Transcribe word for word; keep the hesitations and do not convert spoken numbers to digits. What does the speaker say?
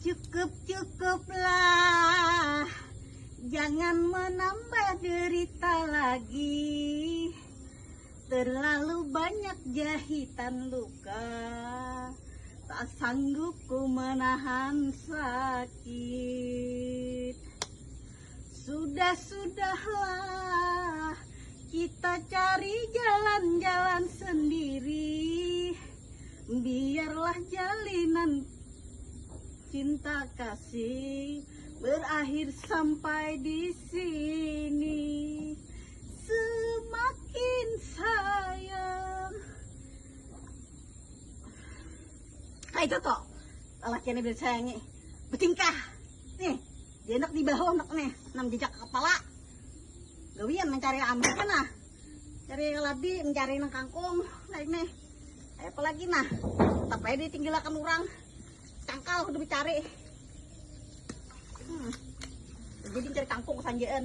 Cukup-cukuplah, jangan menambah derita lagi. Terlalu banyak jahitan luka, tak sanggup ku menahan sakit. Sudah-sudahlah, kita cari jalan-jalan sendiri. Biarlah jalinan cinta kasih berakhir sampai di sini. Semakin sayang. Nah, itu tuh, lalakiannya bila sayangi. Betingkah. Nih, dia anak di bawah anak nih, nang jejak kepala. Gawian mencari ambil kan nah. Cari labi, mencari nang kangkung, naik nih. Kayak apa lagi nah? Tapi dia tinggalkan orang. Cangkal udah dicari. Hmm. Jadi cari kangkung kesanjaan.